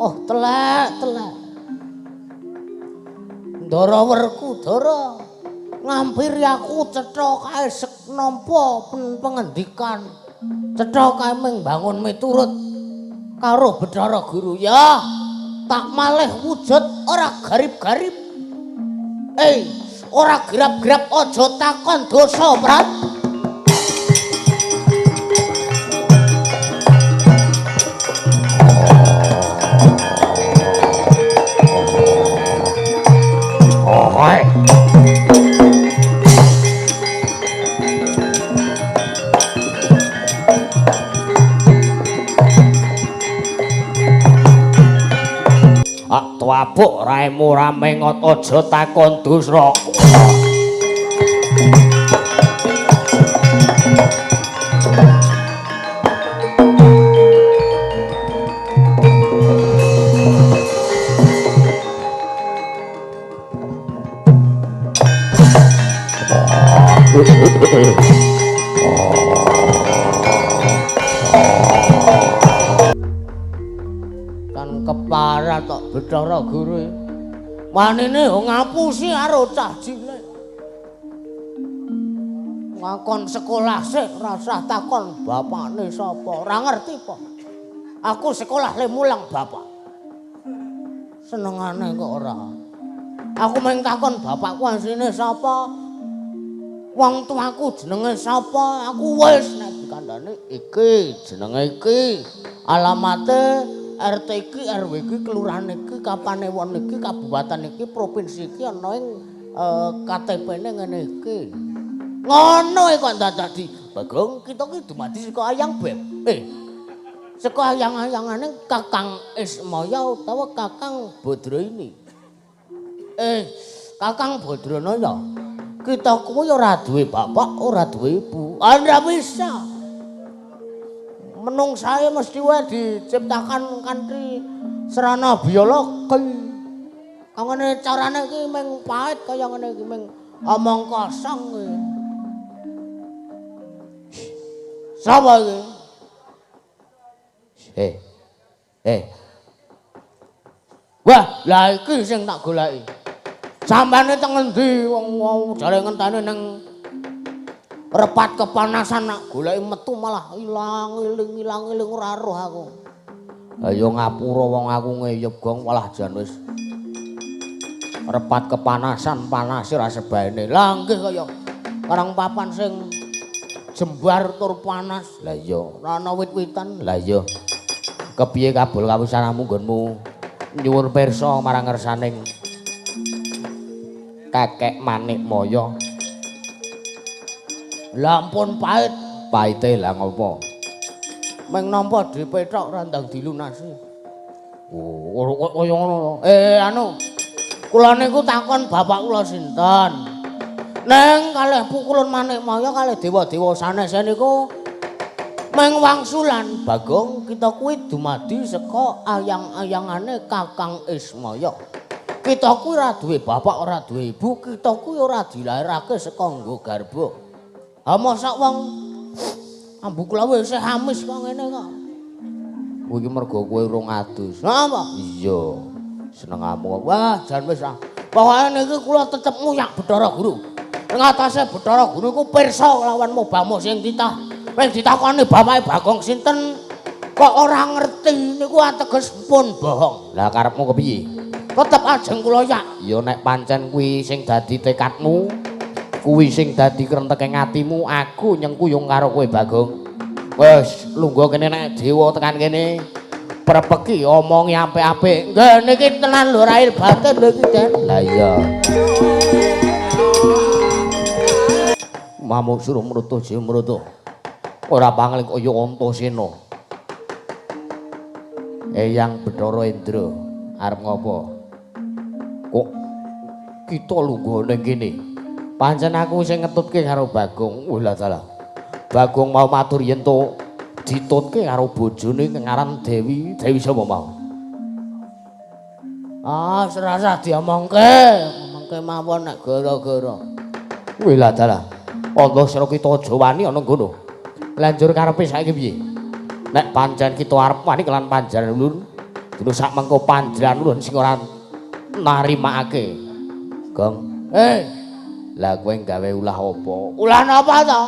Oh, telek, telek. Ndara Werkudara ngampiri aku cetha kae sek nampa pengendikan. Cetha kae ming bangun miturut karo Bathara Guru. Ya, tak malih wujud ora garip-garip. Ora grap-grap aja takon dosa, Prat. Tuapuk raimu ramengot aja takon dosa. Kan keparat tok Bathara Guru. Manine yo ngapusi karo cah cilik. Ngakon sekolah sik rasah takon bapakne sapa, ora ngerti po. Aku sekolah le mulang bapak. Senengane kok ora. Aku mung takon bapakku asline sapa? Wong tuaku jenenge sapa? Aku wis nek dikandhani iki jenenge iki, alamate RT iki, RW iki, kelurahan iki, kapanewon iki, kabupaten iki, provinsi iki ana ing KTP-ne ngene iki. Ngono e kok dadak di Bagong kita ki dumadi saka Ayang Beb. Saka ayang-ayangane Kakang Ismaya utawa Kakang Badraini. Kakang Badranaya. Kita kuwi ora duwe bapak, ora duwe ibu. Ora bisa. Menungsae mesti wae diciptakan kanthi sarana biologi. Kangene carane iki mung pait kaya ngene iki mung omong kosong iki. Sapa iki? Wah, lah iki sing tak goleki. Sampane teng ngendi wong jare ngenteni ning repat kepanasan nak goleki metu malah ilang iling ilang iling ora roh aku. Ayo ngapura wong aku ngeyep gong malah jan wis repat kepanasan panase ra sebaene. Lah nggih kaya karang papan sing jembar tur panas. Lah iya ora ana wit-witan. Lah iya. Kepiye kabul kawisanamu nggonmu nyuwun pirsa marang ngersaning Kakek Manikmaya? Lah ampun pait. Paite lah ngopo? Meng nampa dipethok ora ndang dilunasi. Oh, kaya ngono. Anu. Kula niku takon bapak kula sinten. Neng kalih pukulun Manikmaya kalih dewa-dewa sanes niku meng wangsulan Bagong kita kuwi dumadi saka ayang-ayangane Kakang Ismaya. Kita kuwi ora duwe bapak, ora duwe ibu, kita kuwi ora dilairake saka nggo garba. Ha mosok wong ambu kula wis amis kok ngene kok. Kuwi iki mergo kowe urung adus. Lha apa? Iya. Senengamu. Wah, jan wis ah. Pokoke niki kula tetep nguyak Bathara Guru. Ing atase Bathara Guru iku pirsa lawan mobamo sing titah. Wis ditakoni bapake Bagong sinten kok ora ngerti niku ateges pun bohong. Lah karepmu kepiye? Tetep ajeng kula yak. Ya nek pancen kuwi sing dadi tekadmu, kuwi sing dadi krenteke atimu, aku nyengkuyung karo kowe Bagong. Wis lungguh kene nek dewa tekan kene prepeki omongi apik-apik. Nggih niki tenan lho rail batin lho iki, Den. Lah iya. Mamuk suruh mrutuh je mrutuh. Ora pangling kaya Antasena. Eyang Bathara Indra arep ngopo? Kok kita lungguh ning kene? Pancen aku sing ngetutke karo Bagong. Wah dalah. Bagong mau matur yen to ditutke karo bojone ngaran Dewi. Dewi sapa mau? Ah, serasa diomongke, omongke mawon nek gara-gara. Wah dalah. Antasena kita aja wani ana ngono. Lanjur karepe saiki piye? Nek pancen kita arep wani kelan panjenengan ulun, Terus sak mengko panjenengan ulun sing ora narimakake. Gong. Lah kowe gawe ulah apa? Ulah napa to?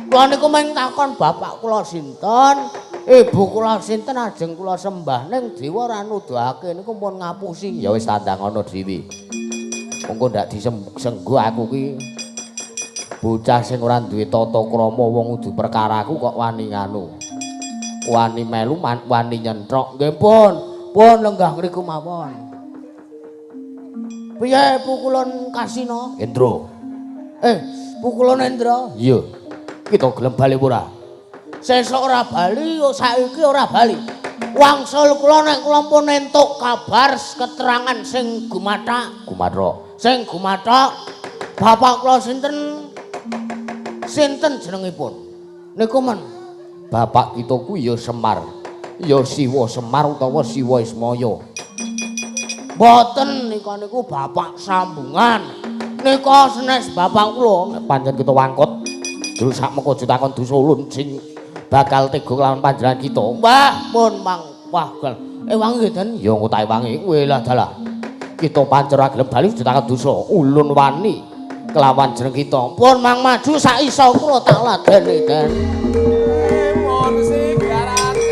Kula niku mung takon bapak kula sinten, ibu kula sinten ajeng kula sembah ning dewa ora nuduhake niku pun ngapusi. Ya wis tandang ana dhewe. Mengko ndak disenggo aku ki bocah sing ora duwe tata krama wong udu perkaraku kok wani nganu. Wani melu wani nyentrok. Nggih pun, pun lenggah ngriku mawon. Piye pukulun Kasino? Endra. Pukulun Endra? Iya. Kita gelem bali ora? Sesuk ora bali, saiki ora bali. Wangsul kula nek kula pun entuk kabar keterangan sing gumathak. Gumathok. Sing gumathak bapak kula sinten? Sinten jenengipun? Niku men bapak kita kuwi ya Semar. Ya Siwa Semar utawa Siwa Ismaya. Mboten nika niku bapak sambungan. Nika senes bapak kula. Nek pancen kita wangkot terus sak mengko aja takon dosa ulun sing bakal tega kelawan panjenengan kita. Wah, pun mang wah gel. Ewangi nggih Den. Ya engko tak ewangi. Kowe lah dalah. Kita pancen ora gelem bali aja takon dosa. Ulun wani kelawan jeneng kita. Pun mang maju sak iso kula tak ladeni Den. Pun sing garane.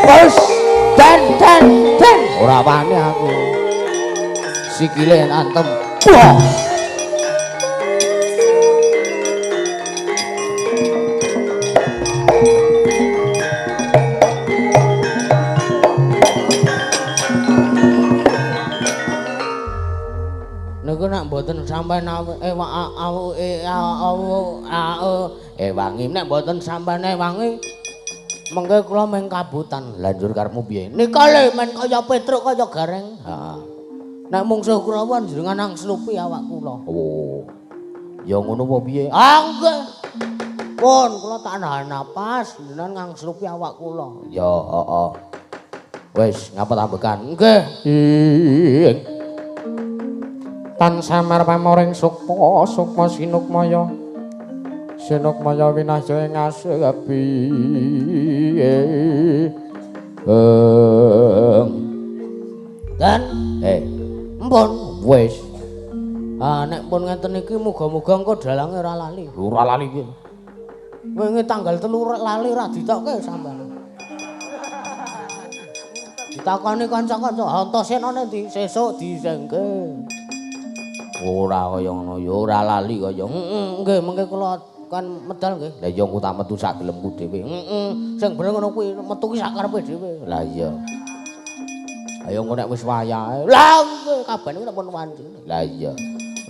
Wes den den den ora wani aku. Sikile antem. Wah. Niku nek mboten sampeyan ewangi nek mboten sampeyan ewangi mengke kula meng kabutan. Lah njur karepmu piye? Nika lho men kaya Petruk kaya Gareng. Heeh. Nek mungsuh kula panjenengan angslupi awak kula. Oh. Ya ngono apa piye? Ah nggih. Pun kula tak nahan napas jenengan ngangslupi awak kula. Ya heeh. Wis ngapa tambekan? Nggih. Tan samar pamoring sukma sukma sinukmaya. Sinukmaya winasya ing asepi. Dan empun wis. Ah nek pun ngeten iki muga-muga engko dalange ora lali. Ora lali piye? Wingi tanggal 3 lali ora ditokke sampean. Ditakoni kanca-kanca, "Antasena ndi? Sesuk disengke." Ora kaya ngono ya ora lali kaya. Heeh, nggih mengke kula kan medal nggih. Lah iya engko tak metu sak gelemku dhewe. Heeh, sing bener ngono kuwi metu ki sak karepe dhewe. Lah iya. Ayo engko nek wis wayahe. Lah nggih kabeh niku pun wanci. Lah iya.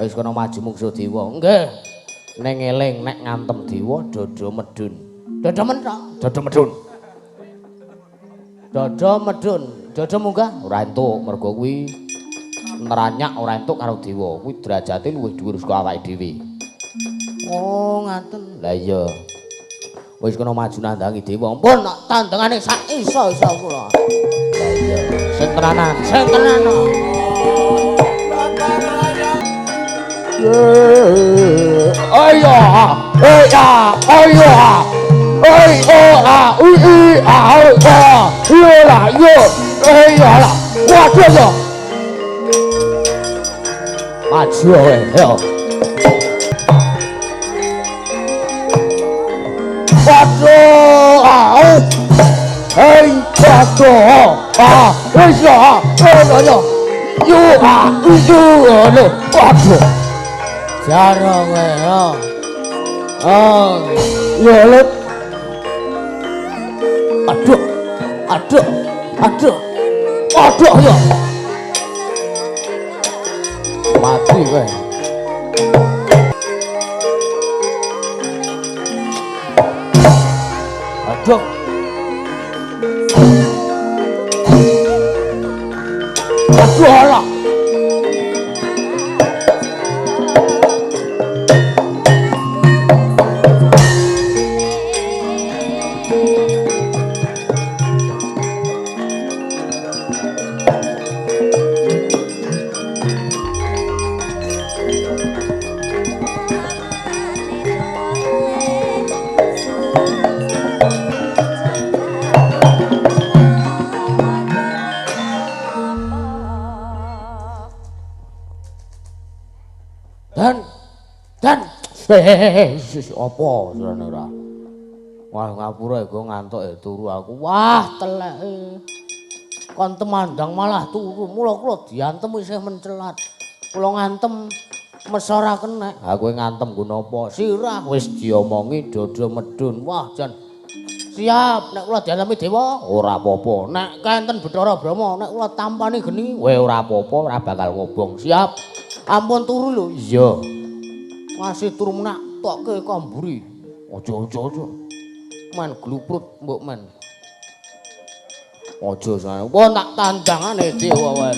Wis kono maju mungsuh dewa. Nggih. Ning eling nek ngantem dewa dada medun. Dada menthok, dada medun. Dada medun, dada munggah ora entuk mergo kuwi neranyak ora entuk karo dewa. Kuwi derajate luwih dhuwur saka awake dhewe. Oh, ngaten. Lah iya. Wis kono maju nandangi dewa. Ampun nak tandangane sak iso-iso kula. Lah iya. Sing tenanan, sing tenanan. Ayo, ayo, ayo. Oi, o a u i a o a. Yo啦yo，哎呀啦，哇这个，maju kowe, yo. Waduh, au. Hei, waduh, ah, wis ah, yo yo, ah, yo, lho, waduh. Jaro kowe, yo. Oh, yo lho. Aduh, aduh, aduh, aduh, yo. Mati kowe. Aduh. Aduh ala. Dan hehehe apa jarane ora. Wah ngapura iku ngantuk ya turu aku. Wah teleke. Kon temandang malah turu. Mula kula diantem isih mencelat. Kula ngantem mesora kenek. Ha kowe ngantem nggo napa? Sirah wis diomongi dodo medun. Wah jan siap nek kula diantemi dewa ora apa-apa. Nek kenten Bathara Brahma nek kula tampani geni kowe ora apa-apa, ora bakal ngobong. Siap. Ampun turu lho. Iya. Masih turu menak tokke kamburi. Aja aja aja. Men gluprut mbok men. Aja sae. Wah tak tandangane dewa wae.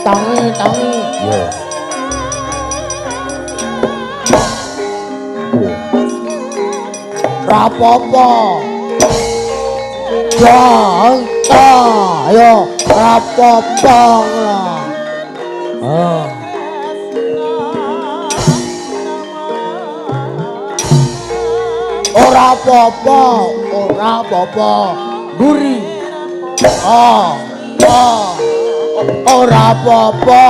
Tangi, tangi. Iya. Oh. Rapopo. Ya, ayo rapopo lah. Ah. Ora apa-apa, ora apa-apa. Mburi. Ah, ah. Ora apa-apa,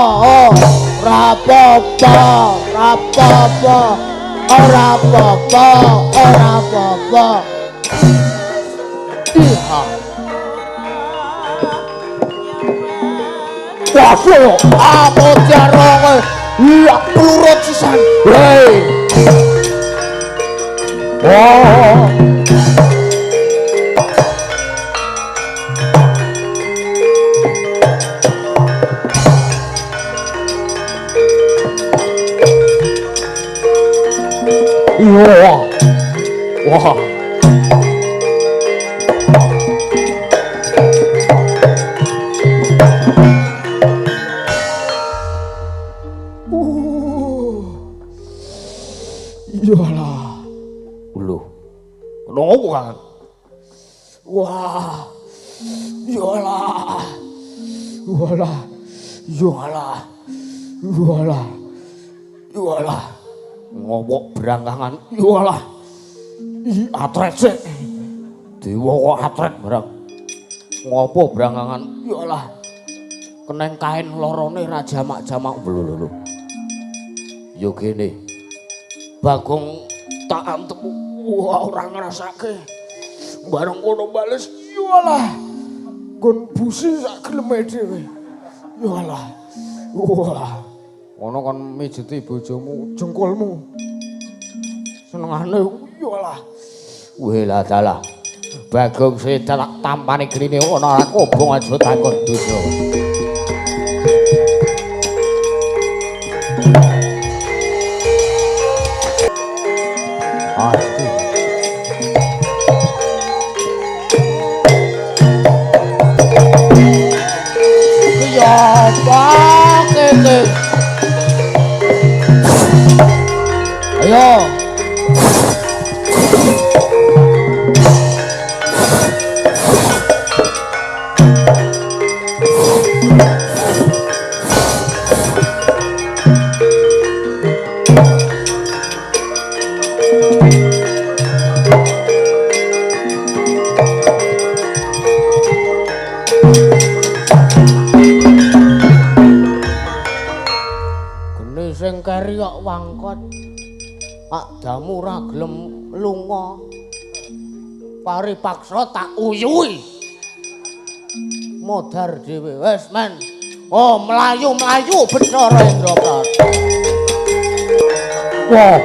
ora apa-apa, ora apa-apa, ora apa-apa, ora apa-apa. Iya. Wah, aku tiara kowe. Iya, plurut sisan. Hei. Wah. Wah. Wah. Iyalah. Lho. Kenapa kan? Wah. Iyalah. Walah. Iyalah. Walah. Iyalah. Ngowok brangkangan. Iyalah. I atret sik. Dewa kok atret barang. Ngopo brangkangan? Iyalah. Keneng kain lorone ra jamak-jamak. Lho lho lho. Yo kene. Bagong tak antem. Wah ora ngrasake. Bareng kono bales. Iyalah. Nggon busi sak geleme dhewe. Iyalah. Wah. Ngono kon mijeti bojomu, jengkolmu. Senengane iyalah. Weh dalah. Bagong setan tak tampani grine ana ora kobong aja takon dosa. Aduh. Ya apa kene? Ayo. Geni sing keri kok wangkot. Pak Damu ora gelem lunga. Paripaksa tak uyuhi. Modar dhewe. Wis men. Oh, mlayu-mlayu Bathara Indraprasta. Wah.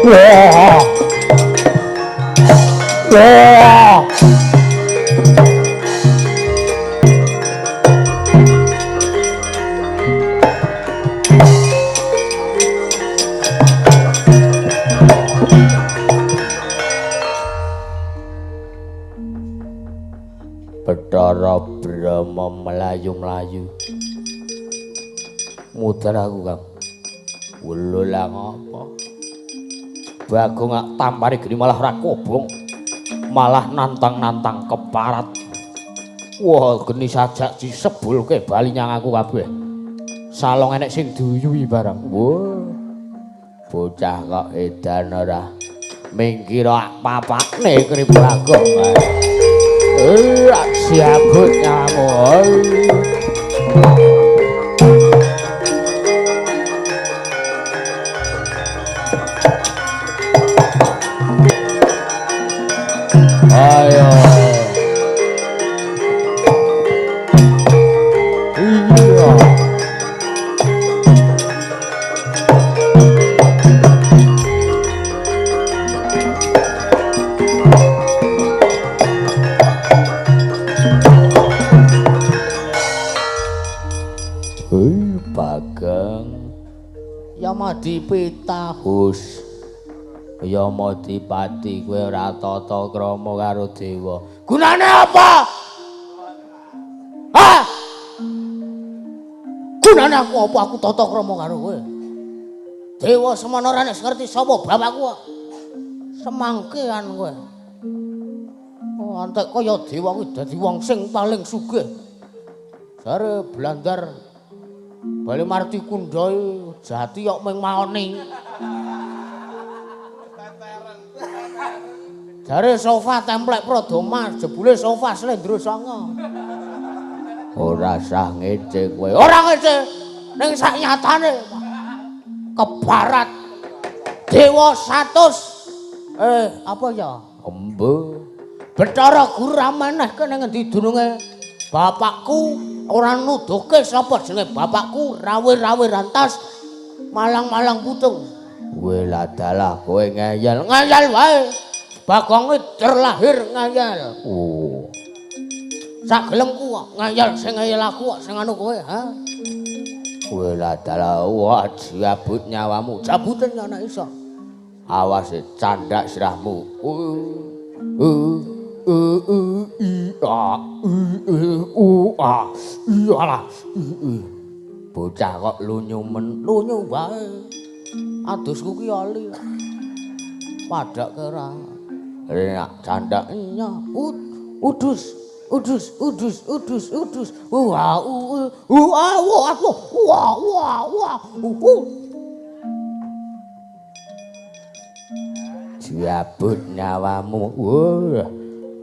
Wah. Wah. Bathara Brahma mlayu-mlayu. Muter aku, Kang. Lho lah ngapa? Bagong ak tampane geni malah ora kobong. Malah nantang-nantang keparat. Wah, geni sajak disebulke bali nyang aku kabeh. Salong enek sing duyuhi barang. Wah. Bocah kok edan ora. Minggir papakne kri Bagong. Siabut nyamu. Ayo. Iya. Hei Bageng, Yamadipitahus. Yamadipati kowe ora tata krama karo dewa. Gunane apa? Hah? Gunane aku apa aku tata krama karo kowe? Dewa semono ora nek ngerti sapa bapakku kok. Semangkean kowe. Oh, antek kaya dewa kuwi dadi wong sing paling sugih. Jare blandar bali marti kundhae jati kok ming maoni. Jare sofa templek Prodoma, jebule sofa Slendro Sanga. Ora sah ngece kowe. Ora ngece. Ning sak nyatane kebarat dewa 100. Apa ya? Embe. Bathara Guru rameneh kene ngendi dununge bapakku ora nuduhke sapa jenenge bapakku, rawe-rawe rantas malang-malang putung. Weladalah kowe ngeyel, ngeyel wae. Bagonge terlahir ngeyel. Oh. Sak gelemku kok ngeyel sing ngeyel aku kok sing anu kowe, ha? Weladalah wah jabut nyawamu, jabuten ya nek iso. Awas candak sirahmu. I a i u a i ala i. Bocah kok lunyu men, lunyu wae. Adusku ki oli. Padake ora. Nek candak nya udus udus udus udus udus. Wah u wah wah wah wah wah. Jabut nyawamu. Wah.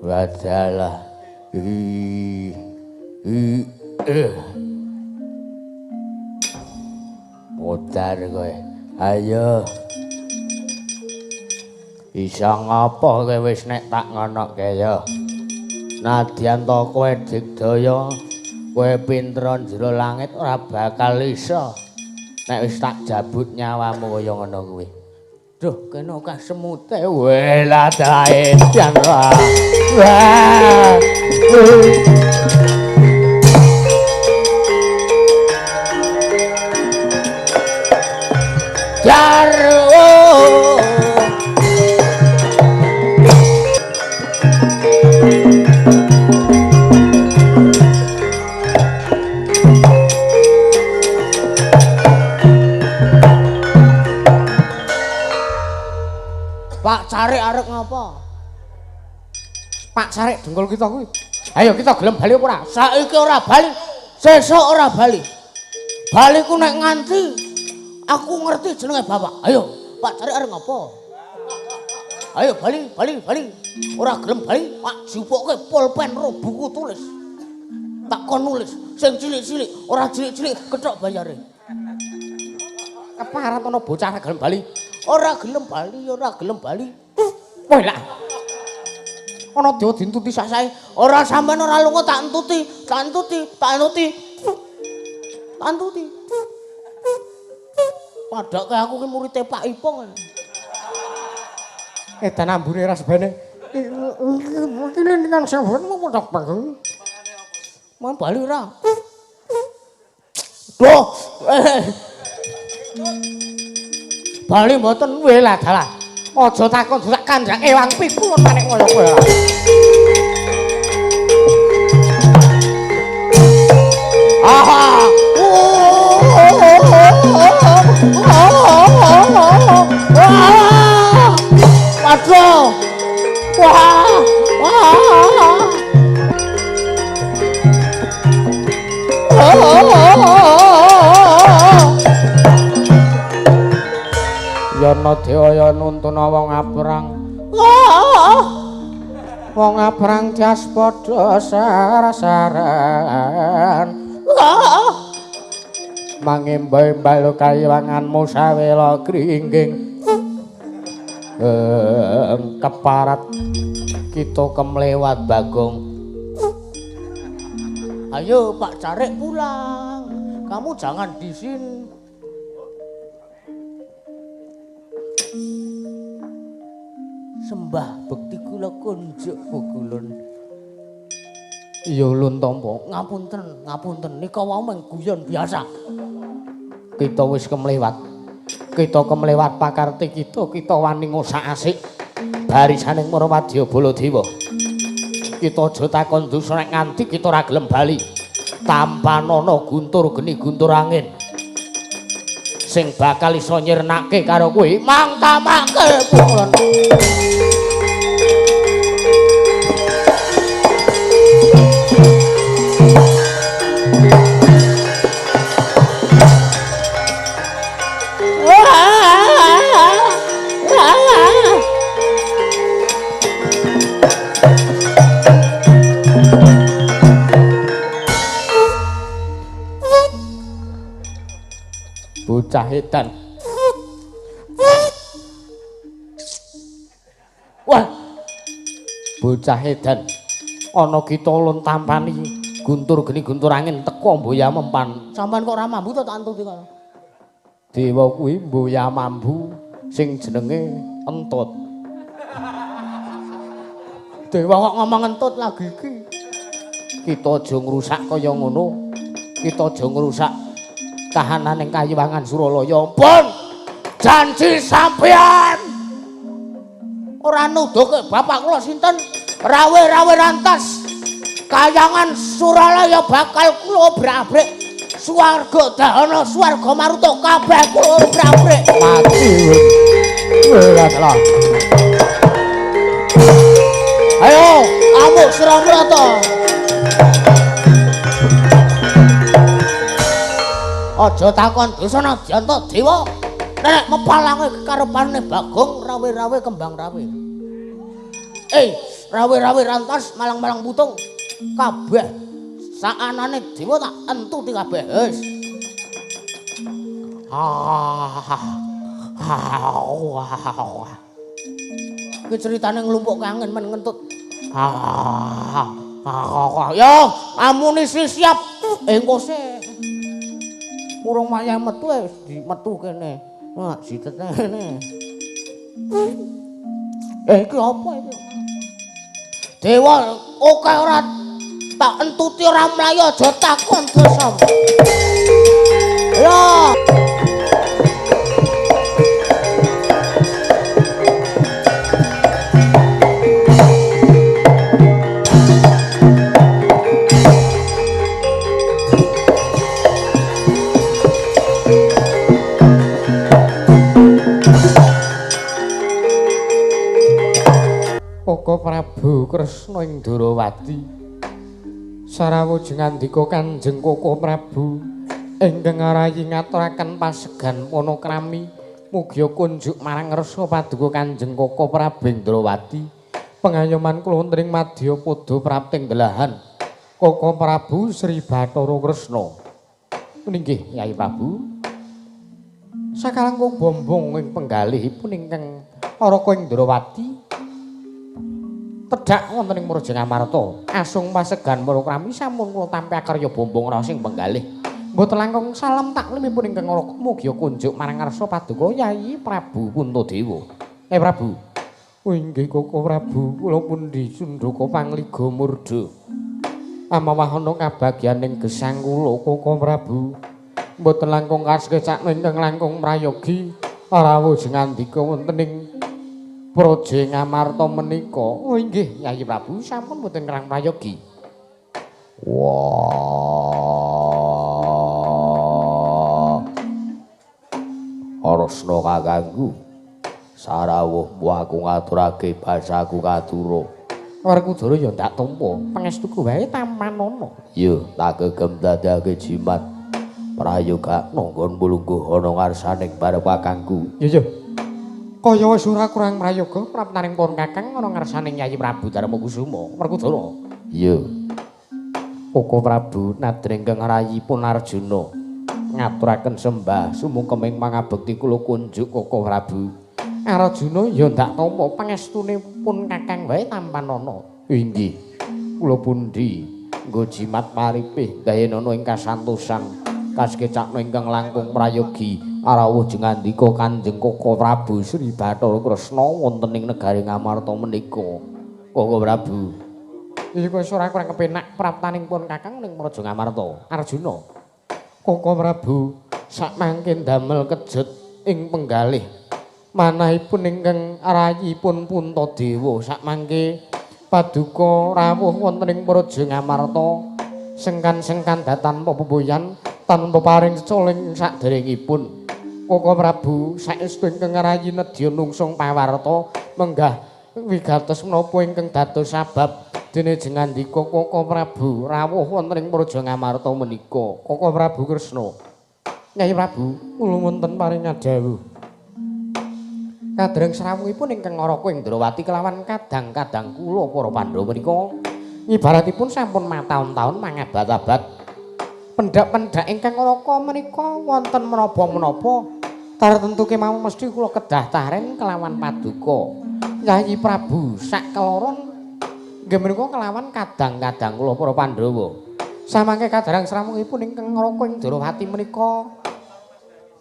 Wadalah. I Modar kowe. Ayo. Isa ngapa kowe wis nek tak ngonoke ya. Nadyan to kowe digdaya, kowe pinter jero langit ora bakal iso. Nek wis tak jabut nyawamu kaya ngono kuwi. Duh, kene akeh semute. Welah edan wah. Wah. Jarwo. Pak Carik arek ngapa? Pak Carik dengkul kita kuwi. Ayo kita gelem bali apa ora? Saiki ora bali, sesuk ora bali. Baliku nek nganti aku ngerti jenenge bapak. Ayo, Pak Carik arek ngapa? Ayo bali, bali, bali. Ora gelem bali, Pak jupukke pulpen ro buku tulis. Tak kon nulis sing cilik-cilik, ora cilik-cilik kethok bayare. Keparat ana bocah ora gelem bali. Ora gelem bali, ora gelem bali. Wah lah. Ana dewa dintuti sasae. Ora sampean ora lunga tak entuti, tak entuti, tak entuti. Tak entuti. Padake aku ki murite Pak Ipong. Edan ambune ra sebene. Nang sampean kok tak. Mau bali ora? Duh. Bali mboten welah dalah. Aja takon sak kandhake ewang pikun manik kaya kowe. Aha. Waduh. Wah. Wah. Yana Dewa nuntuna wong aprang. Wong aprang tias padha sarasaran. Mangembal-embal kayiwanganmu sawela gringging. Keparat kita kemlewat Bagong. Ayo Pak Carik pulang. Kamu jangan di sini. Sembah bekti kula kunjuk pukulun. Iya ulun tampa. Ngapunten, ngapunten nika wau mung guyon biasa. Kita wis kemlewat. Kita kemlewat pakarti kita, kita wani ngosak-asik barisaning para wadya Baladewa. Kita aja takon dosa nek nganti kita ora gelem bali. Tampanana guntur geni guntur angin. Sing bakal iso nyirnake karo kowe mangtamake pukulun. Bocah edan. Wah. Bocah edan. Ana kita ulun tampani guntur geni guntur angin teko mboya mempan. Sampeyan kok ora mambu to tak entuti kok. Dewa kuwi mboya mambu sing jenenge entut. Dewa kok ngomong entut lagi iki. Kita aja ngrusak kaya ngono. Kita aja ngrusak kahananing kayiwangan Suralaya. Pun janji sampean ora nuduhke bapak kula sinten rawe-rawe rantas kayangan Suralaya bakal kula obrak-abrik. Swarga dahana swarga maruta kabeh kula obrak-abrik. Mati. Wah, ayo amuk Suramrata. Aja takon dosa nadyan ta dewa. Nek mepalange kekarepane Bagong rawe-rawe kembang rawe. Rawe-rawe rantas malang-malang putung kabeh saanane dewa tak entuti kabeh. Wis. Iki critane nglumpuk kangen men ngentut. Yo, amunisi siap. Engko sik. Urung wayah metu wis dimetu kene. Wah, sitet kene. Iki apa iki? Dewa oke ora tak entuti ora mlayu aja takon dosa. Yo. Koko Prabu Kresna ing Ndorowati sarawuj ngandika Kanjeng Koko Prabu ingkang ngarayi ngaturaken pasegan panakrami mugia kunjuk marang ngarsa paduka Kanjeng Koko Prabu ing Ndorowati pengayoman kula wonten ing madya pada prapting delahan Koko Prabu Sri Bathara Kresna. Inggih Yai Prabu sakalangkung bombong ing penggalihipun ingkang Araka ing Ndorowati tedhak wonten ing Praja Ngamarta asung pasegan panakrami sampun kula tampi akarya bombong raos ing penggalih mboten langkung salam taklimipun ingkang Araka mugia kunjuk marang ngarsa paduka Yai Prabu Puntadewa. Prabu. Inggih Koko Prabu kula pundi sundaka pangliga murda amawahana kabagyaning gesang kula Koko Prabu mboten langkung kasekecakna ingkang langkung prayogi rawuh ngandika wonten ing Praja Ngamarta menika. Oh inggih Yai Prabu sampun mboten ngrang prayogi. Wah. Arsna kakangku. Sarawuhmu aku ngaturake basaku katura. Werkudara ya ndak tampa, pangestuku wae tampanana. Ya, tak gegem dadake jimat. Prayoga nanggon lungguh ana ngarsaning barep kakangku. Ya ya. Kaya wis ora kurang prayoga praptaning pun Kakang ana ngarsane Nyai Prabu Darma Kusuma Werkudara. Iya. Koko Prabu nadring ingkang rayipun Arjuna ngaturaken sembah sumungkeming mangabekti kula kunjuk Koko Prabu. Arjuna ya ndak tampa pangestune pun Kakang wae tampanana. Inggih. Kula pundi nggo jimat paripih gayenana ing kasantosan kasekecakna ingkang langkung prayogi arawuh jengandika Kanjeng Koko Prabu Sri Bathara Kresna wonten ing negari Ngamarta menika. Koko Prabu. Iki wis ora kurang kepenak praptaning pun Kakang ning Praja Ngamarta. Arjuna. Koko Prabu sakmangke damel kejut ing penggalih manahipun ingkang rayipun Puntadewa sakmangke paduka rawuh wonten ing Praja Ngamarta sengkan-sengkan datan pepoyan tanpa paring secoling saderengipun. Koko Prabu saestu ingkang rayi nedya nungsung pawarta menggah wigatos menapa ingkang dados sabab dene jengandika Koko Prabu rawuh wonten ing Praja Ngamarta menika. Koko Prabu Kresna. Nyai Prabu kula wonten paring dawuh. Kadreng srawuhipun ingkang Naraka Indrawati kelawan kadang-kadang kula para Pandhawa menika ibaratipun sampun mataun-taun mangabad-abad pendhak-pendhak ingkang Naraka menika wonten menapa-menapa tartentu kemawon mesti kula kedah taren kelawan paduka Yayi Prabu sakeloron nggih menika kelawan kadang-kadang kula para Pandhawa. Samangke kadreng srawuhipun ingkang Naraka Indrawati menika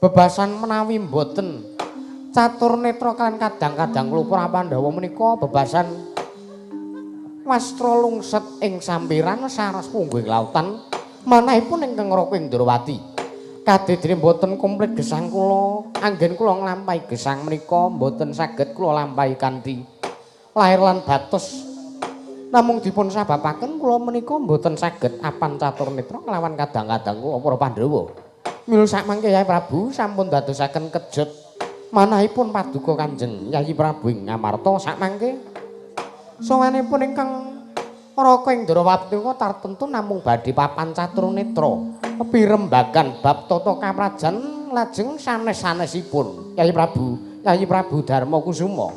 bebasan menawi mboten catur netra kalian kadang-kadang kula para Pandhawa menika bebasan wastra lungset ing sampiran saras punggung lautan manahipun ingkang Naraka Indrawati. Kadedene mboten komplit gesang kula, anggen kula nglampahi gesang menika mboten saged kula lampahi kanthi lahir lan batos. Namung dipun sababaken kula menika mboten saged apan catur netra kelawan kadang-kadang kula para Pandhawa. Mila sakmangke Yai Prabu sampun dadosaken kejut manahipun paduka Kanjeng Yayi Prabu ing Ngamarta sakmangke sowanipun ingkang Raka Indrawati menika tartentu namung badhe papan catur netra pirembagan bab tata kaprajan lajeng sanes-sanesipun Yayi Prabu, Yayi Prabu Darma Kusuma.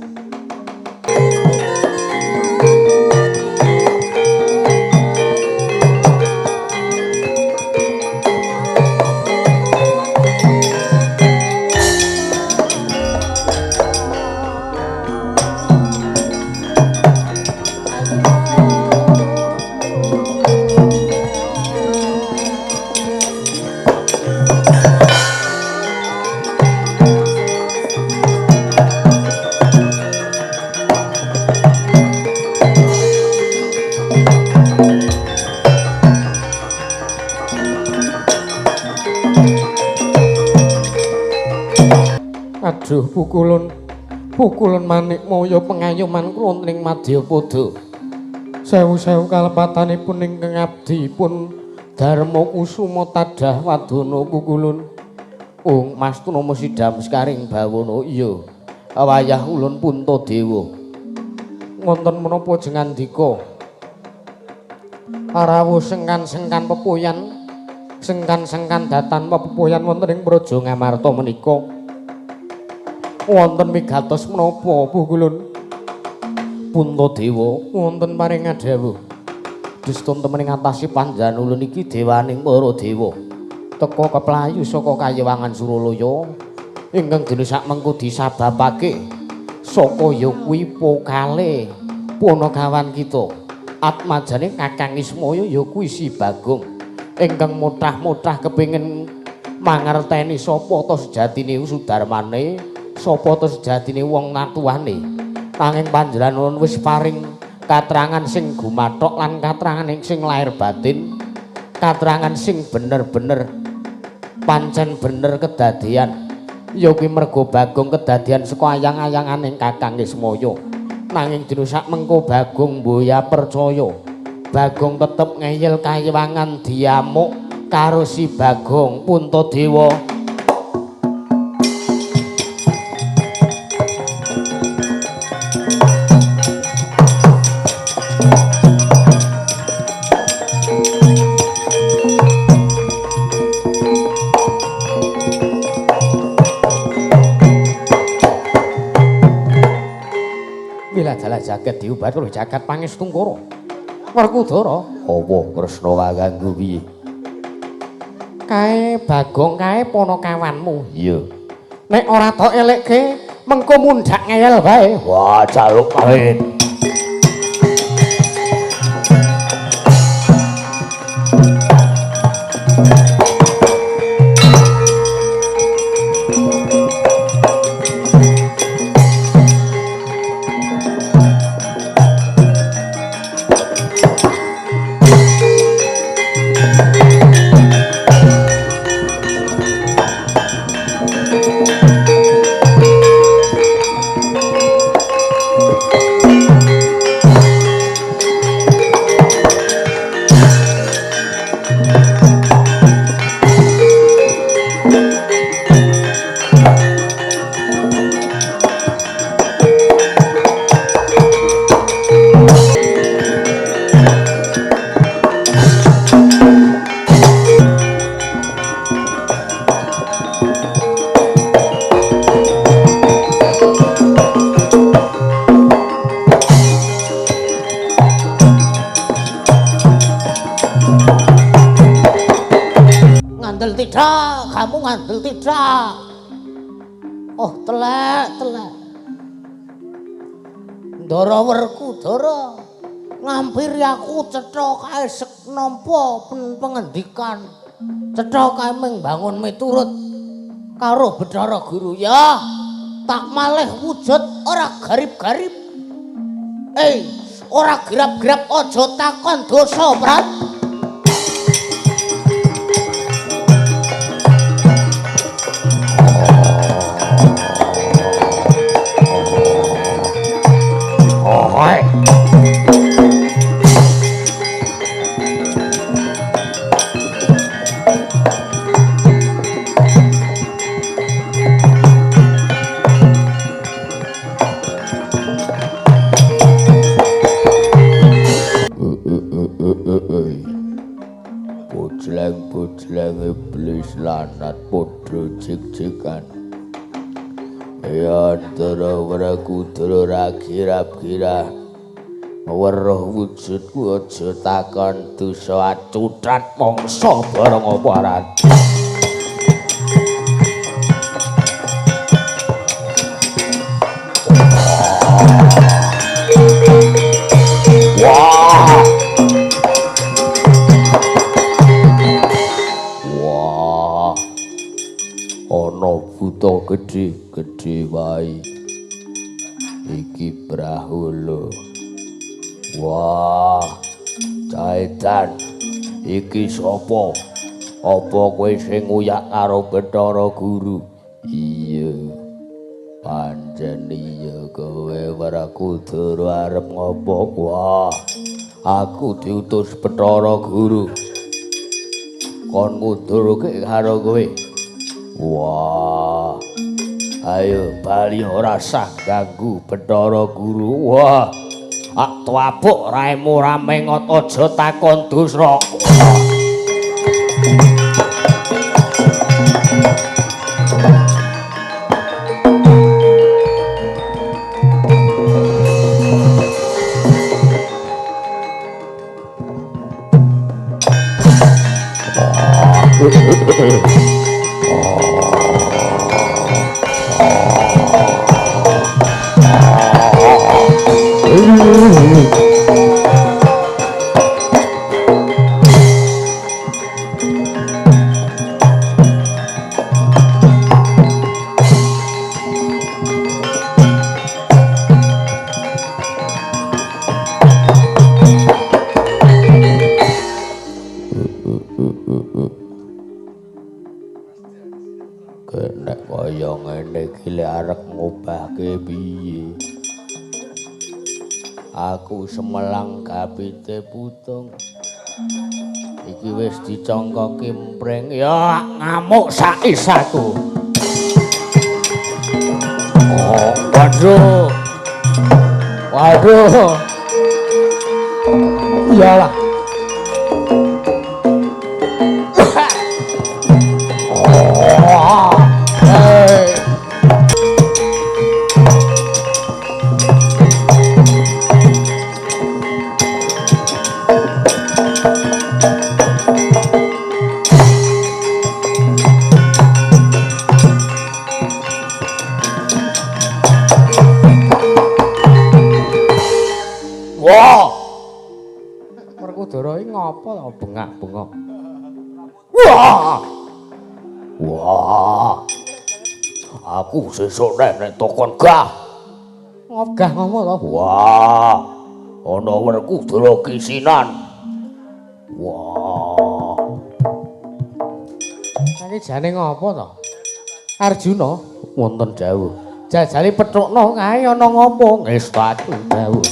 Aduh pukulun pukulun manik moyo pengayoman kula ning Madyapada. Sewu-sewu kalepatanipun ingkang abdi pun Darma Kusuma tadah wadana pukulun. Ung mastuna mesidam sekaring bawana. Iya. Wayah ulun Puntadewa. Wonten menapa jengandika? Rawuh sengkan-sengkan pepoyan, sengkan-sengkan datan pepoyan wonten ing Praja Ngamarta menika. Wonten migatos menapa pukulun? Puntadewa wonten paring dawuh. Distun temen ngatasi panjenengan ulun iki dewaning para dewa. Teka keplayu saka kayewangan Suralaya ingkang dene sakmengko disababake saka ya kuwi pokale punakawan kita. Atmajane Kakang Ismaya ya kuwi si Bagong ingkang motah-motah kepengin mangerteni sapa ta sejatine Sudarmane, sapa ta sejatine wong natuwane. Nanging panjenengan ulun wis paring katrangan sing gumathok lan katrangan sing lahir batin, katrangan sing bener-bener pancen bener kedadean. Ya kuwi mergo Bagong kedadean saka ayang-ayangane Kakang Ismaya. Nanging dina sakmengko Bagong mboya percaya. Bagong tetep ngeyel kayewangan diamuk karo si Bagong Puntadewa. Jagat Dewa Bathara jagat Pangestungkara. Werkudara, apa Kresna kaganggu piye? Kae Bagong kae ponokawanmu. Iya. Nek ora tok elekke, mengko mundhak ngeyel bae. Wah, jaluk pamit. Tidak, kamu ngandel tidak. Oh, telek, telek. Ndara Werkudara ngampiri aku cetha kae sek nampa pengendikan. Cetha kae ming bangun miturut karo Bathara Guru ya. Tak malih wujud ora garip-garip. Ora grap-grap aja takon dosa, Prat. Bojleng-bojleng iblis lanat padha jig-jigan. Ya Ndara Werkudara ra kirap-kirap. Weruh wujudku aja takon dosa acutat mangsa barang apa aran. Wah. Wah. Ana buta gedhe-gedhe wae. Iki Prahala. Wah, Caedan, iki sapa? Apa kowe sing nguyak karo Bathara Guru? Iya. Pancen iya kowe Werkudara arep ngopo? Wah, aku diutus Bathara Guru. Kon ngundurke karo kowe. Wah. Ayo bali ora sah ganggu Bathara Guru. Wah. Ak tuapuk raimu ramengot aja takon dosa. Nek kaya ngene iki lek arep ngobahke piye? Aku semelang gapite putung. Iki wis dicongkoki mpreng ya ngamuk saisaku. Oh, waduh. Waduh. Iyalah. Oh. Hey. Ngopo to bengak-bengok? Wah. Wah. Aku sesuk nek tokon gah. Ngogah ngopo to? Wah. Ana Werkudara kisinan. Wah. Iki jane ngopo to? Arjuna wonten dawuh. Jajale petrukno kae ana ngopo? Ngestatu dawuh.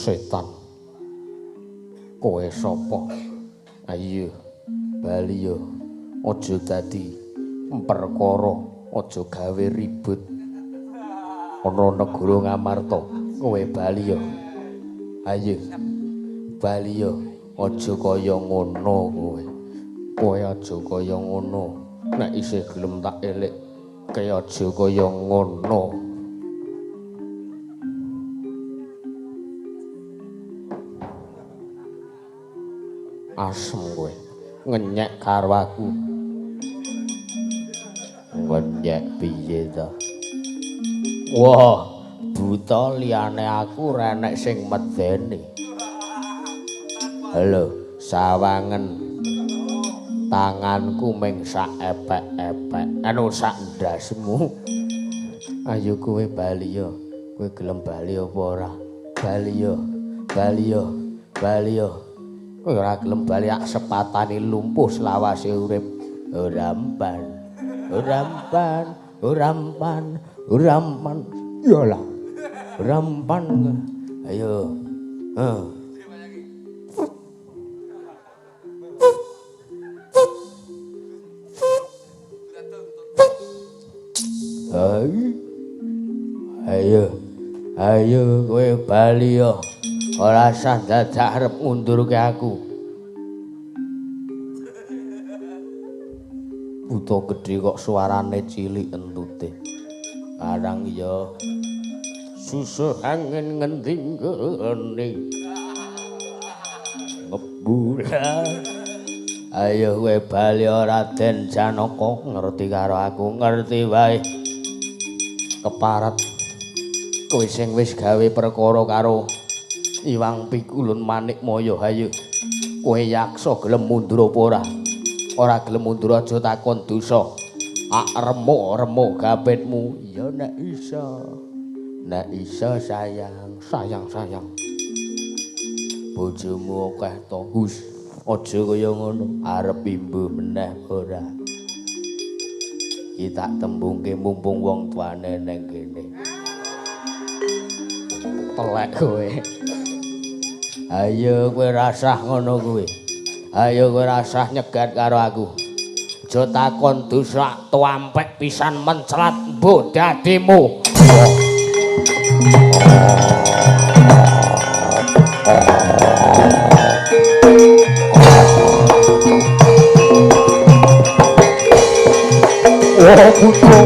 Setan. Kowe sapa? Ayo bali yo. Aja dadi perkara, aja gawe ribut. Ana negara Ngamarta, kowe bali yo. Ayo bali yo, aja kaya ngono kowe. Kowe aja kaya ngono. Nek isih gelem tak elekke aja kaya ngono. Asem kowe ngenyek karo aku. Ngenyek piye to? Wah, buta liyane aku ora enek sing medeni. Halo, sawangen tanganku ming sak epek-epek, anu sak ndasmu. Ayo kowe bali yo. Kowe gelem bali apa ora? Bali yo. Bali yo. Bali yo. Kowe ora gelem bali ak sepatane lumpuh selawase urip. Ora empan. Ora empan, ora empan, ora empan. Iyalah. Ora empan. Ayo. Heeh. Ayo. Ayo kowe bali yo. Ora sah dadak arep ngundurke aku. Buta gedhe kok suarane cilik entute. Karang ya susuh angin ngendi nggone. Ngebulan. Ayo kowe bali Raden Janaka, ngerti karo aku, ngerti wae. Keparat kowe sing wis gawe perkara karo Iwang Pikulun Manikmaya. Ayo kowe yaksa gelem mundur apa ora? Ora gelem mundur aja takon dosa. Ak remuk-remuk gapitmu. Ya nek iso. Nek iso sayang, sayang, sayang. Bojomu akeh to. Hus, aja kaya ngono. Arep imbuh meneh ora? Iki tak tembungke mumpung wong tuane neng kene. Telek kowe. Ayo kowe rasah ngono kuwi. Ayo kowe rasah nyegat karo aku. Aja takon dosa tuampek pisan menclat mbuh dadimu. Oh, putra.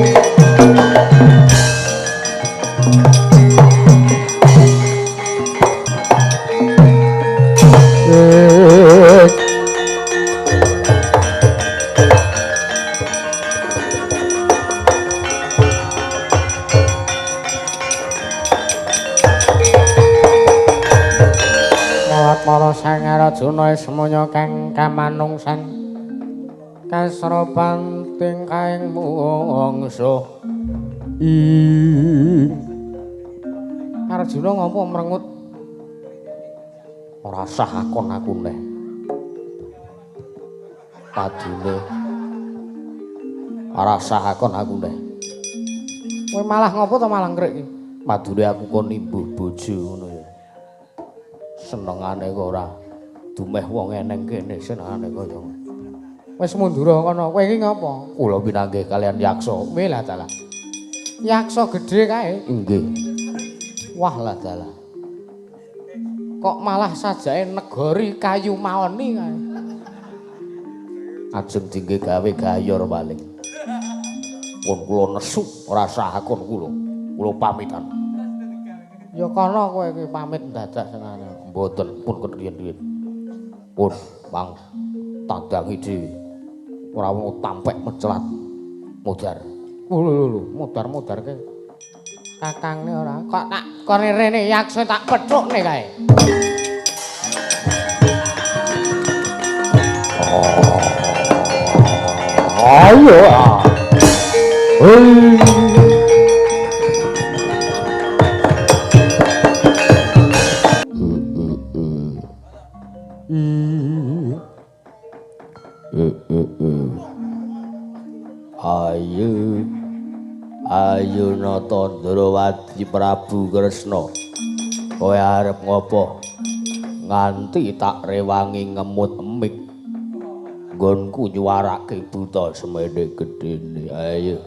Para sang Arjuna semono kang kamanungsan kasropan tingkahing mungsu. Arjuna ngopo mrengut? Ora sah akon aku neh. Padune ora sah akon aku neh. Kowe malah ngopo to malah ngrik iki? Padune aku kon nimbuh bojo ngono ya. Senengane kok ora dumeh wong eneng kene senengane kaya ngono. Wis mundur kono. Kowe iki ngopo? Kula pinanggih kalian yaksa. Kowe lah dalah. Yaksa gedhe kae. Nggih. Wah lah dalah. Kok malah sajake negori kayu maoni kae. Ajeng dingge gawe gayor paling. Pun kula nesu ora sah akon kula. Kula pamitan. Ya kono kowe iki pamit dadak senengane. Mboten pun riyen-riyen. Pun mang tandangi dhewe. Ora ono tampek mencelat. Modar. Lho lho modar-modarke. Kakangne ora. Kok tak kone rene yaksa tak pethukne kae. Ayo. Hei. Ayo. Ayo Nata Ndrawati Prabu Kresna. Kowe arep ngopo? Nganti tak rewangi ngemut emik. Nggonku nyuwarake buta semene gedene. Ayo.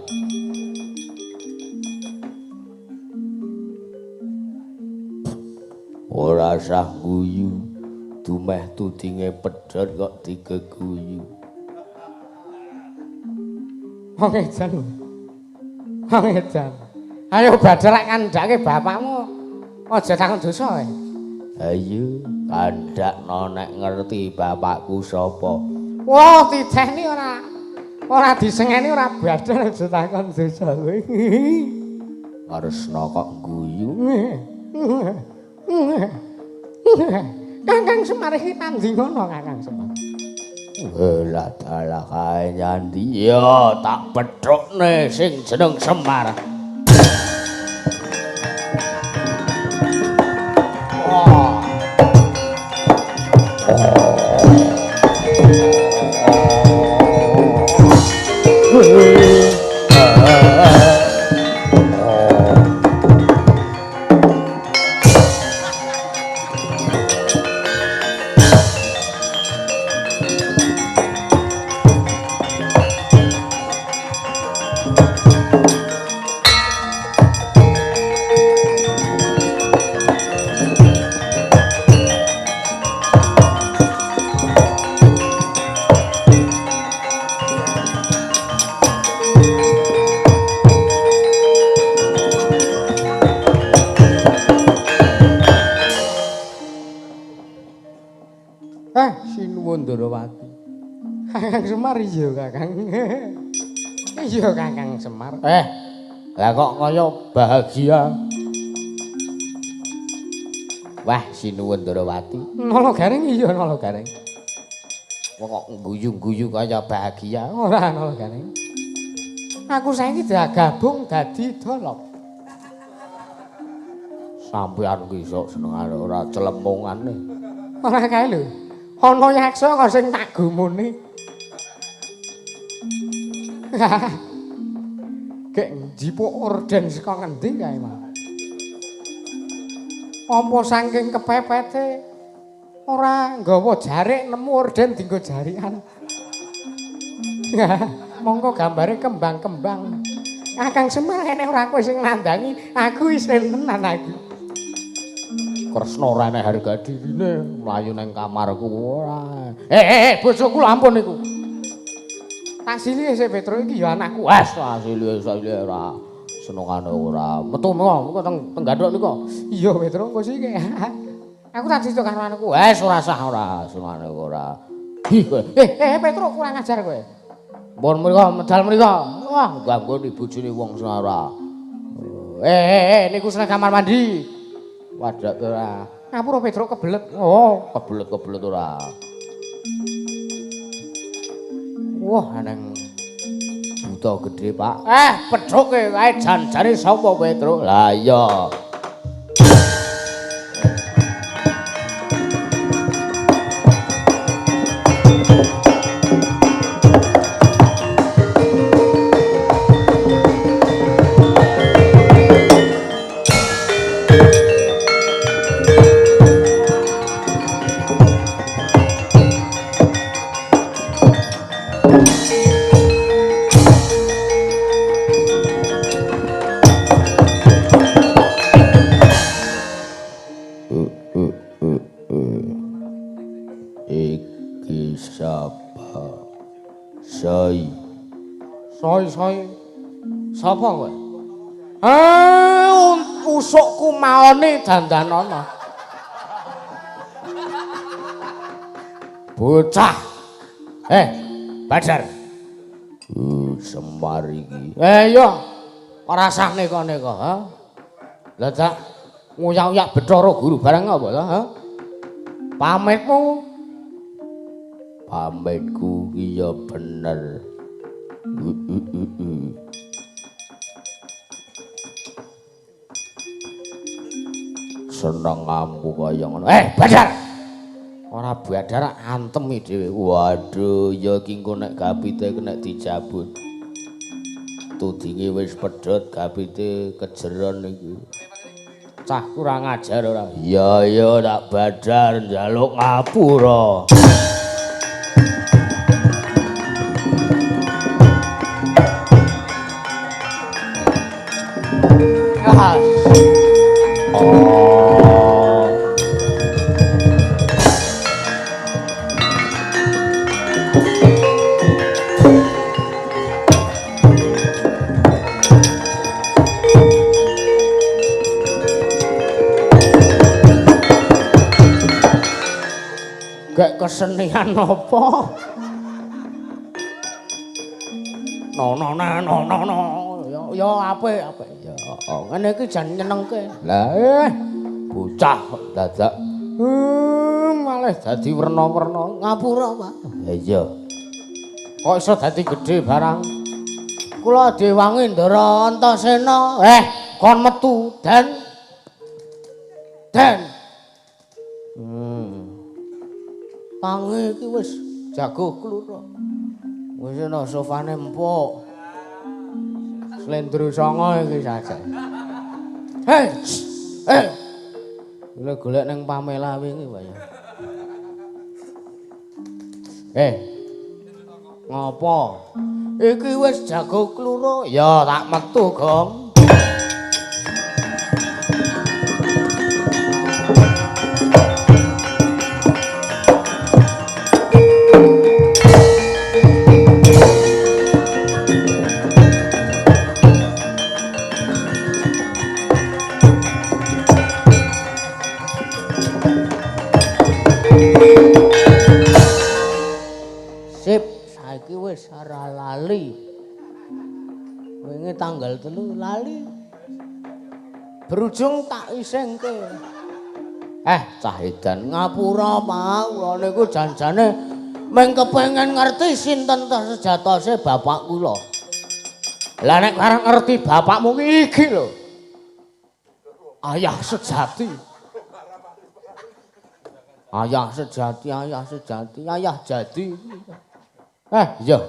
Ora sah guyu, dumeh tudinge pedhot kok digeguyu. Wong edan. Wong edan. Ayo badhe lek kandhake bapakmu aja takon dosa kowe. Ayo kandhakno nek ngerti bapakku sapa. Wah, titeni ora. Ora disengeni ora badhe aja takon dosa kowe. Kresna kok guyu. Kakang Semar iki tanding ngono Kakang Semar. Lah dalah kae nyandi ya tak pethukne sing jeneng Semar. Sinuwun Ndrawati. Kakang Semar iya Kakang. Iya Kakang Semar. Lah kok kaya bahagia. Wah, sinuwun Ndrawati. Nala Gareng iya Nala Gareng. Kok guyu-guyu kaya bahagia. Ora Nala Gareng. Aku saiki digabung dadi dolop. Sampeyan ki sok senengane ora celemungane. Ora kae lho. Ana yaksa kok sing tak gumune. Gek njipuk orden saka ngendi kae, Mas? Apa saking kepepete ora nggawa jarik nemu orden dienggo jarikan. Mongko gambare kembang-kembang. Kakang Semar nek ora kowe sing nandangi, aku isin tenan aku. Kresna ora enek harga dirine mlayu nang kamarku ora. Bojoku lho ampun niku. Tak silihe sik Petro iki ya anakku. Wes tak silihe ora. Senengane ora. Metu mengko teng gandhok niku. Iya Petro engko sik. Aku tak cerita karo anakku. Wes ora sah ora, senengane ora. Hi kowe. Petro kurang ajar kowe. Mbon mriko medal mriko. Wah, ganggu bojone wong sing ora. Niku seneng kamar mandi. Wadak ora. Ngapura Petro kebelet. Oh, kebelet-kebelet ora. Wah, nang buta gedhe, Pak. Pethuke kae janjane sapa Petro? Lah iya. Iki sapa? Soi. Soi soi. Sapa kowe? Usukku maone dandanana. Bocah. Badar. Semar iki. Iya. Ora sah neka-neka, ha? Lah tak nguyak-uyak Bathara Guru barang apa to, ha? Pamitmu. Pamitku ki ya bener. Seneng ampu kaya ngono. Badar. Ora badar antemi dhewe. Waduh, ya iki engko nek gapite kena dicabut. Tudinge wis pedhot, gapite kejeron iki. Cah kurang ajar ora. Ya ya tak badar njaluk ngapura. Gek kesenian apa? No no no no no no. Ya ya apik apik. Ya ngene iki jan nyenengke. Lah bocah kok dadak malah dadi werna-werna. Ngapura, Pak. Ha iya. Kok iso dadi gedhe barang? Kula diwangi Ndara Antasena. Kon metu Den. Den. Tangi iki wis jago klura. Wis ana sofane empuk. Slendro songo iki saja. Hei. Golek golek ning Pamela wingi wae. Ngopo? Iki wis jago klura. Ya tak metu, Gong. Sip, saiki wis ora lali. Wingi tanggal 3 lali. Berujung tak isengke. Cah edan ngapura, Pak. Kula niku janjane mung kepengin ngerti sinten ta sejatose bapak kula. Lah nek arep ngerti bapakmu ki iki lho. Ayah sejati. Ayah sejati, ayah sejati, ayah jadi. Iya.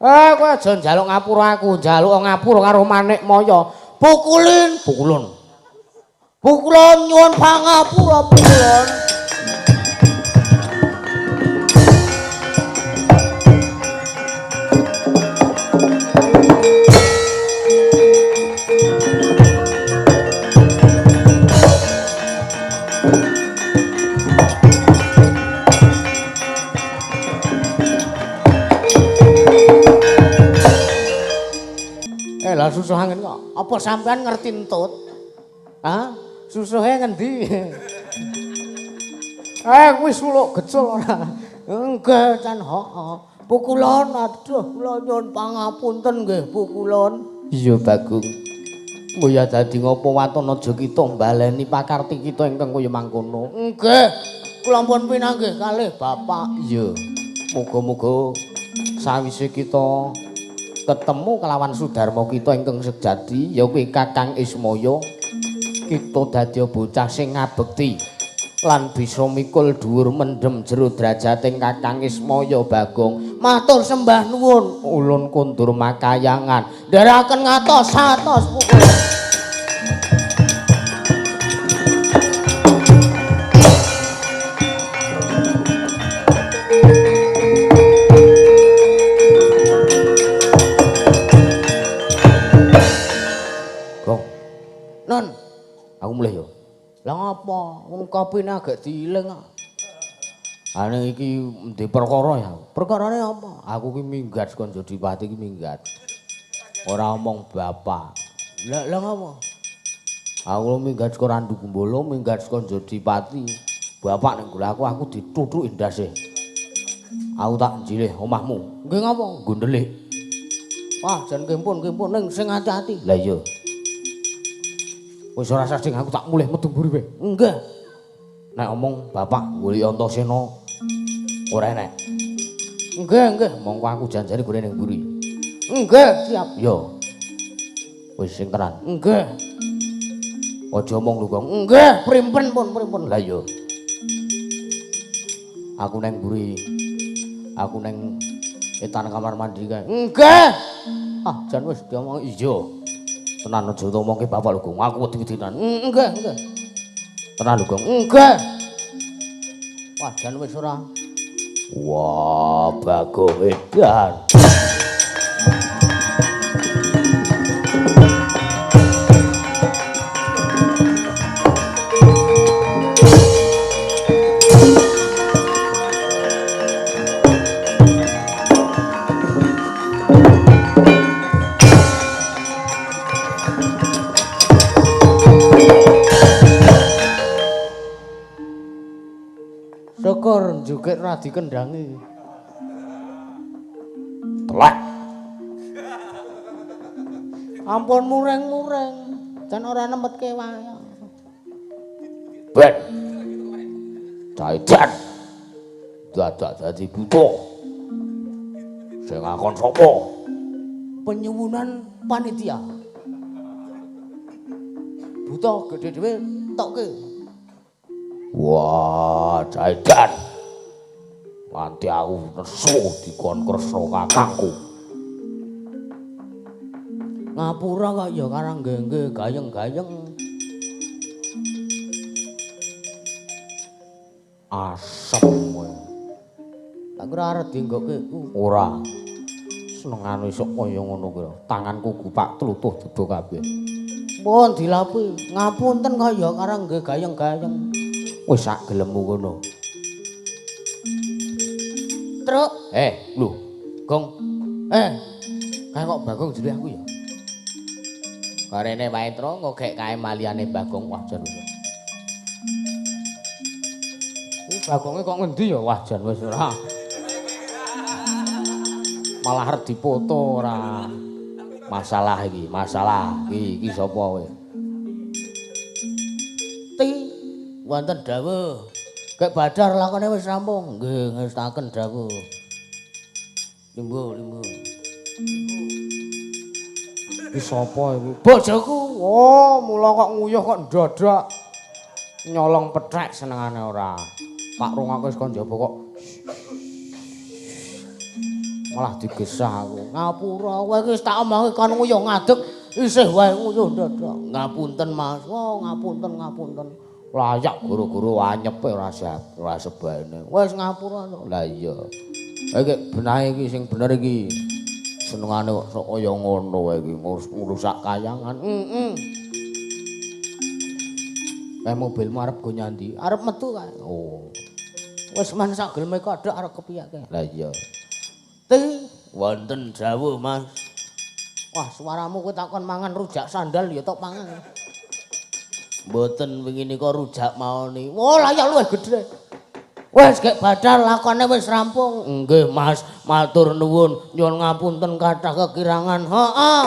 Kowe aja njaluk ngapura aku, njaluk ngapura karo Manikmaya. Pukulin, pukulun. Pukulun nyuwun pangapura pukulun. Lah susuh angin kok. Apa sampean ngerti entut? Hah? Susuhe ngendi? Kuwi suluk gecul ora. Nggih, can heeh. Pukulon aduh kula nyuwun pangapunten nggih pukulon. Iya, Bagong. Mbok ya dadi ngopo waton aja kita mbaleni pakarti kita ingkang kaya mangkono. Nggih. Kula pun pinanggih kalih bapak. Iya. Muga-muga sawise kita ketemu kelawan Sudarma kita ingkang sejati ya kuwi Kakang Ismaya, kita dadi bocah sing ngabekti lan bisa mikul dhuwur mendhem jero drajating Kakang Ismaya. Bagong matur sembah nuwun, ulun kondur makayangan ndherekaken ngatos-atos pukul. Non, aku mulih yo. Lah ngapa? Wong kopine agak diiling kok. Ane iki ndek perkara ya. Perkarane apa? Aku ki minggat saka Jodipati ki minggat. Ora omong bapak. Lah lah ngapa? Aku minggat saka Randu Gumbala, minggat saka Jodipati. Bapak ning aku aku dithuthuki ndase. Aku tak njilih omahmu. Nggih ngapa? Nggondelik. Wah, jan kempun kempun ning sing ati-ati. Lah iya. Wis ora sasing aku tak mulih metu mburi wae. Nggih. Nek omong bapak golek Antasena ora enek. Nggih, nggih, mongko aku janjane gone ning mburi. Nggih, siap. Yo. Wis sing tenan. Nggih. Aja omong lho, Gong. Nggih, primpen pun, primpen. Lah iya. Aku neng mburi. Aku neng etan kamar mandi kae. Nggih. Ah, jan wis diomong iya. Tenan aja omongke bapak lho, Gong. Aku wedi-wedinan. Nggih, nggih. Tenan lho, Gong. Nggih. Wah, jan wis ora. Wah, Bagong edan. Syukur njukit ora dikendangi. Telek. Ampun mureng-mureng, jan ora nemetke wae. Ben. Caidan. Dadak dadi buta. Sing ngakon sapa? Penyuwunan panitia. Buta gedhe dhewe tokke. Wah, Caidan. Nganti aku nesu dikon kresna kakangku. Ngapura kok ya karang nggih gayeng-gayeng. Asem kowe. Tak kira arep dinggokke ora. Senengane isuk kaya ngono kuwi. Tanganku gupak tlutuh dudu kabeh. Pun dilapi. Ngapunten kok ya karang nggih gayeng-gayeng. Wis sak gelemmu ngono. Truk. Lho, Gong. Kae kok Bagong jere aku ya. Karene wae Tru kok gek kae maliyane Bagong wah jan wis. Iki Bagonge kok ngendi ya? Wah jan wis ora. Malah arep dipoto ora. Masalah iki, masalah. Iki iki sapa kowe? Ti wonten dawuh. Gek badar lakone wis rampung. Nggih, ngestaken dawuh. Limbo, limbo. Iki sapa iki? Bojoku. Oh, mula kok nguyuh kok ndadak. Nyolong pethek senengane ora. Pak rungake saka njaba kok. Malah digesah aku. Ngapura kowe iki wis tak omongi kon nguyuh ngadeg isih wae nguyuh ndadak. Ngapunten Mas. Oh, ngapunten, ngapunten. Layak guru-guru anyepe ora siap, ora sebane. Wis ngapura to. Lah iya. Iki benahe iki sing bener iki. Senengane kok sok kaya ngono wae iki ngrusak kayangan. Heeh. Kae mobilmu arep go nyandi? Arep metu kae. Oh. Wis men sak geleme kodhok arep kepiyake. Lah iya. Ti wonten dawuh Mas. Wah, suaramu kowe takon mangan rujak sandal ya tok pangan. Mboten wingi nika rujak maoni. Wah, layak luwih gedhe. Wis gek badal lakone wis rampung. Nggih Mas, matur nuwun. Nyuwun ngapunten kathah kekirangan. Heeh.